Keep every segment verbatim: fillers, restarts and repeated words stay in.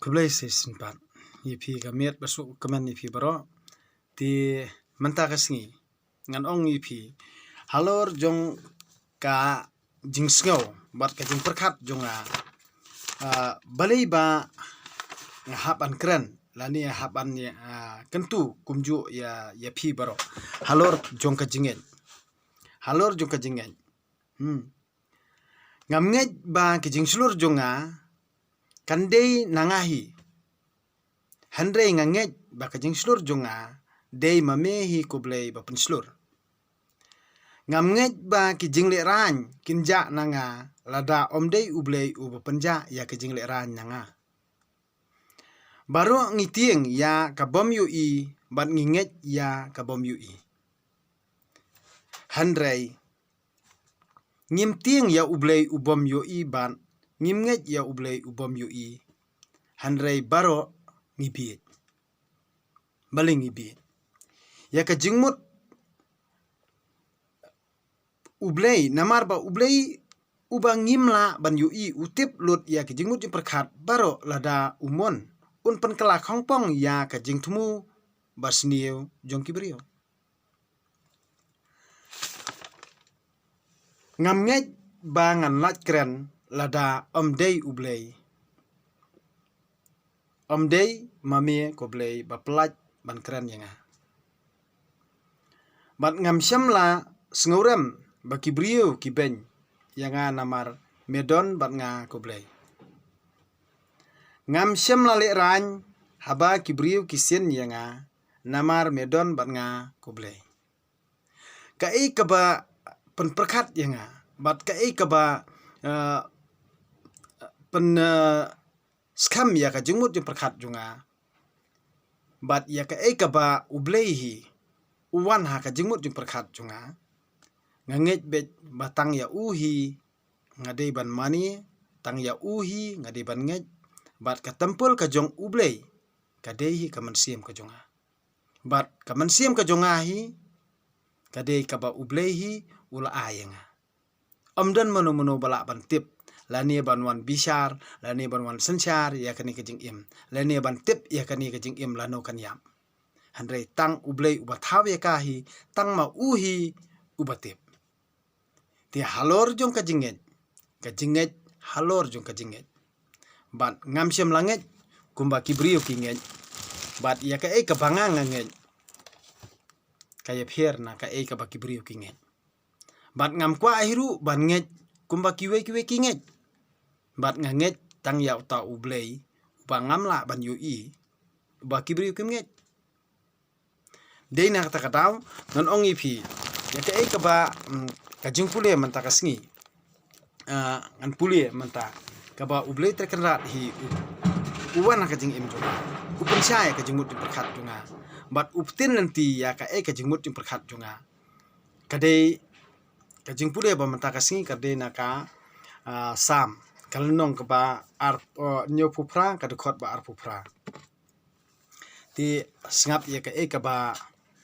Khublei shisien pat ïa phi ka miet ba suk kmen ïa phi baroh. Te mynta ka sngi ngan ong ïa phi halor jong ka jingsngew bad ka jingpyrkhat jong nga, ah, balei ba nga hap ban kren lane hap ban, ah, kyntu kumjuh ïa, ïa phi baroh halor jong ka jingngeit. Halor jong ka jingngeit. Hmm. Ngam ngeit ba ki jingshlur jong nga kan dei na nga hi. Hynrei nga ngeit ba ka jingshlur jong nga dei ma me hi ko Blei ba pynshlur. Ngam ngeit ba ki jinglehrain kin jah na nga lada ym dei U Blei uba pynjah ïa ki jinglehrain na nga. Baroh ngi tieng ïa ka bym ïohi bad ngi ngeit ïa ka bym ïohi. Hynrei ngim tieng ïa U Blei u bym ïohi bad ngim ngeit ïa U Blei u bym ïohi. Hynrei baroh ngi bieit. Balei ngi bieit? Ïa ka jingmut U Blei, namar ba U Blei uba ngim lah ban ïohi u tip lut ïa ka jingmut jingpyrkhat baroh lada u mon un pynkylla khongpong ïa ka jingthmu ba sniew jong ki briew. Ngam ngeit ba ngan lait kren lada ym dei U Blei. Ym dei ma me ko Blei ba pynlait ban kren ïa nga. Bad ngam shym la sngewrem ba ki briew ki beiñ ïa nga namar me don bad nga ko Blei. Ngam shym la lehrain haba ki briew ki sien ïa nga namar me don bad nga ko Blei. Kaei kaba pynpyrkhat ïa nga bad kaei kaba, eh, pyn, eh, skhem ïa ka jingmut jingpyrkhat jong nga bad ïa kaei kaba U Blei hi u wan ha ka jingmut jingpyrkhat jong nga. Nga ngeit beit ba tang ïa u hi nga dei ban mane, tang ïa u hi nga dei ban ngeit. Bad ka templ ka jong U Blei ka dei hi ka mynsiem ka jong nga. Bad ka mynsiem ka jong nga hi ka dei kaba U Blei hi u la ai ïa nga. Ym don mano mano ba lah ban tip lane ban wan bishar lane ban wan synshar ïa kane ka jingim lane ban tip ïa kane ka jingim lano kan ïap. Hynrei tang U Blei uba thaw ïa ka hi, tang ma u hi uba tip. Te halor jong ka jingngeit, ka jingngeit halor jong ka jingngeit. Bad ngam shym la ngeit kumba ki briew ki ngeit. Bad ïa kaei kaba nga nga ngeit ka ïapher na kaei kaba ki briew ki ngeit. Bad ngam kwah hi ruh ban ngeit kumba kiwei kiwei ki ngeit. Bad nga ngeit tang ïa uta U Blei uba ngam lah ban ïohi, uba ki briew kim ngeit. Dei na kata ka daw ngan ong ïa phi ïa kaei kaba, mm, ka jingpule mynta ka sngi. Ah, ngan pule mynta kaba U Blei Trai Kynrad hi u, u wan ha ka jingim jong nga, u pynshai ïa ka jingmut jingpyrkhat jong nga bad u pyntin lynti ïa kaei ka jingmut jingpyrkhat jong nga. Ka dei ka jingpule ba mynta ka sngi ka dei na ka, ah, Salm ka lynnong kaba ar, oh, hynñiewphew phra, ka dkhot ba arphew phra. Te sngap ïa kaei kaba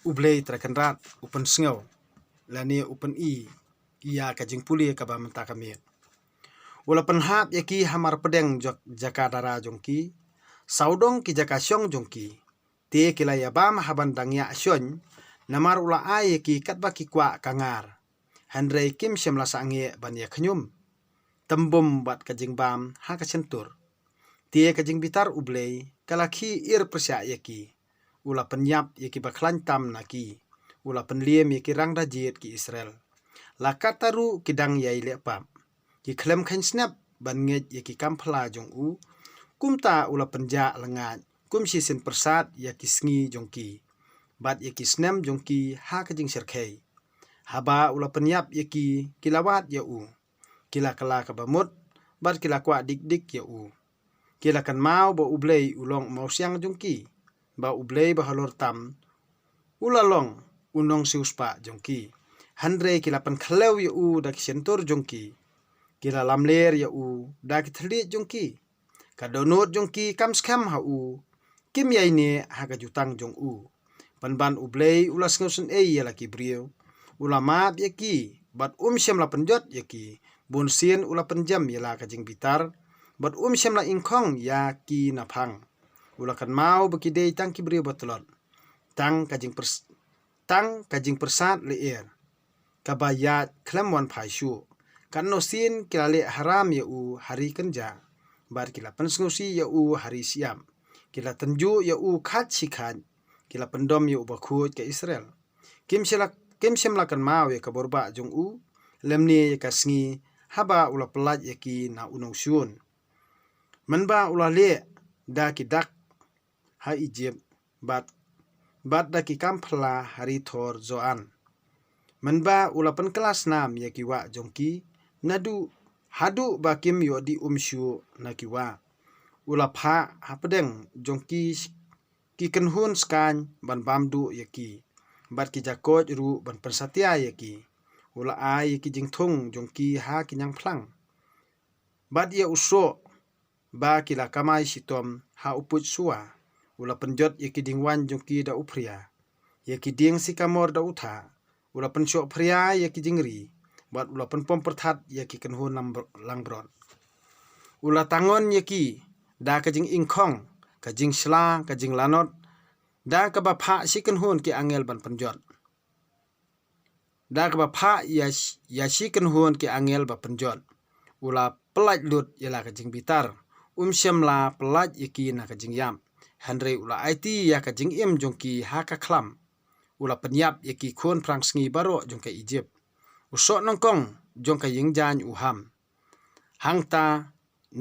U Blei Trai Kynrad u pynsngew lane u pyni ïa ka jingpule kaba mynta ka miet. U la pynhap ïa ki ha mar pdeng jaka dara jong ki, sawdong ki jaka shong jong ki. Te ki la ïabam ha ban dang ïa shong, namar u la ai ïa ki katba ki kwah ka ngar. Hynrei kim shym la sangeh ban ïa khñium. Tembum bad ka jingbam ha ka shyntur. Te ka jingbitar U Blei ka la khie ir pyrshah ïa ki. U la pynïap ïa ki ba khlaiñ tam na ki. U la pynliem ïa ki rang da jied ki Israel. La katta ruh ki dang ïai leh pap. Ki khlem kheiñ snep ban ngeit ïa ki kam phylla jong u. Kumta u la pynjah lyngngaid kum shisien pyrsad ïa ki sngi jong ki bad ïa ki snem jong ki ha ka jingshyrkhei. Haba u la pynïap ïa ki, ki la wad ïa u. Ki la kylla kaba mut bad ki la kwah dik dik ïa u. Ki la kynmaw ba U Blei u long u mawsiang jong ki, ba U Blei ba halor tam u la long u nongsiewspah jong ki. Hynrei ki la pynkhliew ïa u da ki shyntur jong ki. Ki la lamler ïa u da ki thylliej jong ki. Ka dohnud jong ki kam skhem ha u, kim ïaineh ha ka jutang jong u. Pynban U Blei u la sngewsynei ïa la ki briew. U la map ïa ki bad um shym la pynjot ïa ki. Bun sien u la pynjem ïa la ka jingbitar bad um shym la ingkhong ïa ki na phang. U la kynmaw ba ki dei tang ki briew ba tlot, tang ka jingpyrs-, tang ka jingpyrsad lyer kaba ïaid khlem wan phai shuh. Katno sien ki la leh haram ïa u ha ri kynjah, bad ki la pynsngewsih ïa u ha ri shyiap. Ki la tynjuh ïa u khat shi khat, ki la pyndom ïa u bakhuid ka Israel. Kim shym la, kim shym la kynmaw ïa ka bor bah jong u, lymne ïa ka sngi haba u la pyllait ïa ki na u nongshun. Mynba u la leh da ki dak ha Ijipt, bad, bad da ki kam phylla ha ri thor Zoan. Mynba u la pynkylla snam ïa ki wah jong ki, naduh, haduh ba kim ïoh dih um shuh na ki wah. U la phah hapdeng jong ki, ki kynhun skaiñ ban bam duh ïa ki, bad ki jakoit ruh ban pynsatia ïa ki. U la ai ïa ki jingthung jong ki ha ki ñiangphlang, bad ïa u soh ba ki la kamai shitom ha u puit sua. U la pynjot ïa ki dieng waiñ jong ki da u phria, ïa ki dieng sikamor da u thah. U la pynshoh phria ïa ki jingri, bad u la pynpom pyrthat ïa ki kynhun lang-, langbrot. U la tangon ïa ki da ka jingingkhong, ka jingshla, ka jinglanot, da kaba phah shi kynhun ki angel ban pynjot. Da kaba phah ïa sh-, ïa shi kynhun ki angel ba pynjot. U la pyllait lut ïa la ka jingbitar. Um shym la pyllait ïa ki na ka jingïap. Hynrei u la aiti ïa ka jingim jong ki ha ka khlam. U la pynïap ïa ki khun phrang sngi baroh jong ka Ijipt. U soh nyngkong jong ka ïing jaiñ u ham. Hangta,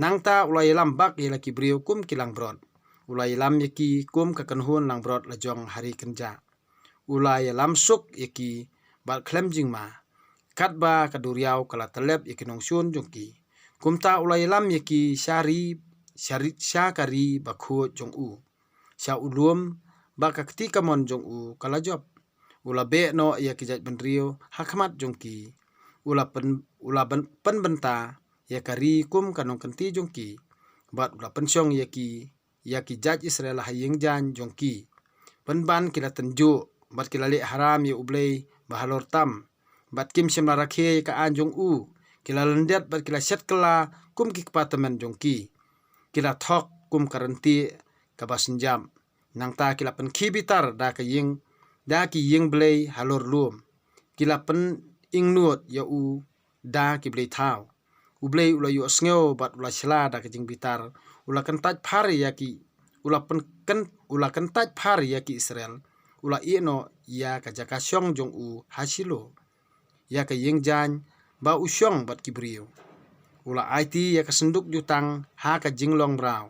nangta u la ïalam bak ïa la ki briew kum ki langbrot. U la ïalam ïa ki kum ka kynhun langbrot la jong ha ri kynjah. U la ïalam suk ïa ki bad khlem jingma, katba ka duriaw ka la tyllep ïa ki nongshun jong ki. Kumta u la ïalam ïa ki sha ri, sha ri, sha ka ri bakhuid jong u, sha u lum ba ka kti kamon jong u ka la jop. U la beh noh ïa ki jaitbynriew ha khmat jong ki. U la pyn-, u la ban-, pynbynta ïa ka ri kum ka nongkynti jong ki, bad u la pynshong ïa ki, ïa ki jait Israel ha ïing jaiñ jong ki. Pynban ki la tynjuh bad ki la leh haram ïa U Blei ba halor tam, bad kim shym la rakhe ïa ka aiñ jong u. Ki la lyndet bad ki la shet kylla kum ki kpa tymmen jong ki. Ki la thok kum ka ryntieh kaba synjam. Nangta ki la pynkhie bitar da ka ïing, da ki ïing blei halor lum. Ki la pyningnud ïa u da ki blei thaw. U Blei u la ïohsngew bad u la shla da ka jingbitar. U la kyntait phar ïa ki, u la pyn-, kyn-, u la kyntait phar ïa ki Israel. U la ïeh noh ïa ka jaka shong jong u ha Shilo, ïa ka ïing jaiñ ba u shong bad ki briew. U la aiti ïa ka synduk jutang ha ka jinglong mraw,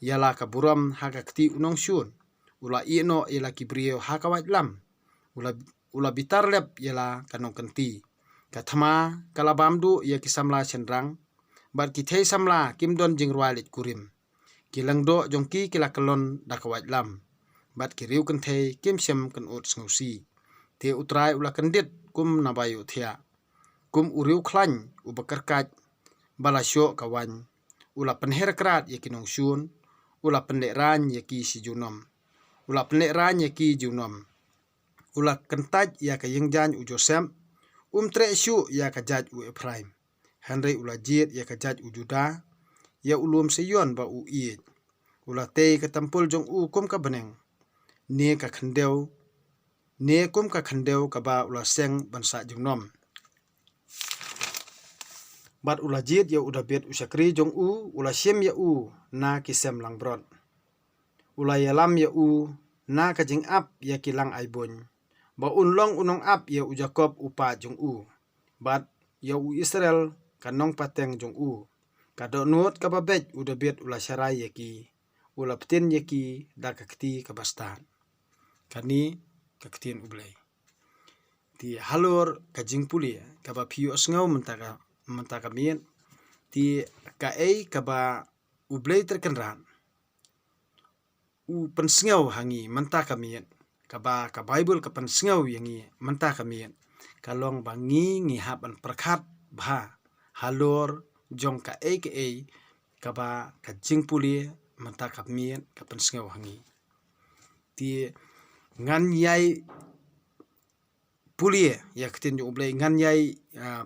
ïa la ka burom ha ka kti u nongshun. U la ïeh noh ïa la ki briew ha ka waitlam. U la, u la bitar lep ïa la ka nongkynti. Ka thma ka la bam duh ïa ki samla shynrang, bad ki thei samla kim don jingrwai leit kurim. Ki lyngdoh jong ki ki la kyllon da ka waitlam, bad ki riew kynthei kim shym kynud sngewsih. Te U Trai u la kyndit kum naba ïohthiah, kum u riew khlaiñ uba kyrkait ba la shoh ka waiñ. U la pynher krad ïa ki nongshun, u la pynlehraiñ ïa ki shi junom. U la pynlehraiñ ïa ki junom. U la kyntait ïa ka ïing jaiñ u Joseph. Um treh shuh ïa ka jait u Ephraim. Hynrei u la jied ïa ka jait u Juda, ïa u lum Sion ba u ïeit. U la tei ka templ jong u kum ka bneng, ne ka khyndew, ne kum ka khyndew kaba u la seng ban sah junom. Bad u la jied ïa u David u shakri jong u, u la shim ïa u na ki sem langbrot. U la ïalam ïa u na ka jingap ïa ki lang aibuiñ, ba un long u nongap ïa u Jakob u paid jong u, bad ïa u Israel ka nongpateng jong u. Ka dohnud kaba beit u David u la sharai ïa ki, u la pyntin ïa ki da ka kti kaba stad. Kane ka ktien U Blei. Te halor ka jingpule kaba phi ïohsngew mynta ka, mynta ka miet, te kaei kaba U Blei Trai Kynrad u pynsngew ha ngi mynta ka miet, kaba ka Baibl ka pynsngew ïa ngi mynta ka miet, ka long ba ngi, ngi hap ban pyrkhat bha halor jong kaei kaei kaba ka jingpule mynta ka miet ka pynsngew ha ngi. Te ngan ïai pule ïa ka ktien jong U Blei, ngan ïai, ah,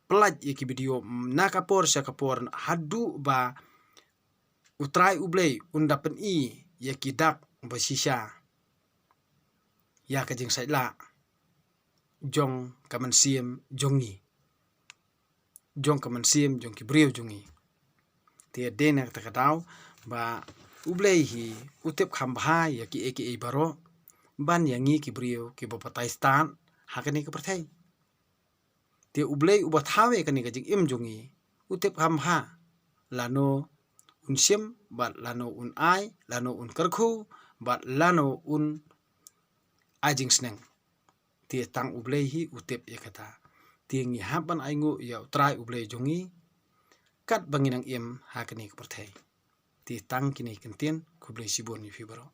pyllait ïa ki video na ka por sha ka por haduh ba U Trai U Blei un da pyni ïa ki dak ba shisha ïa ka jingshait lah jong ka mynsiem jong ngi, jong ka mynsiem jong ki briew jong ngi. Te dei na kata ka daw ba U Blei hi u tip kham bha ïa kiei kiei baroh ban ïa ngi ki briew kiba batai stad ha kane ka pyrthei. Te U Blei uba thaw ïa kane ka jingim jong ngi u tip kham bha lano un shim bad lano un ai, lano un kyrkhu bad lano un ai jingsneng. Te tang U Blei hi u tip ïa kata. Te ngi hap ban ainguh ïa U Trai U Blei jong ngi katba ngi nang im ha kane ka pyrthei. Te tang kine ki kyntien, khublei shibun ïa phi baroh.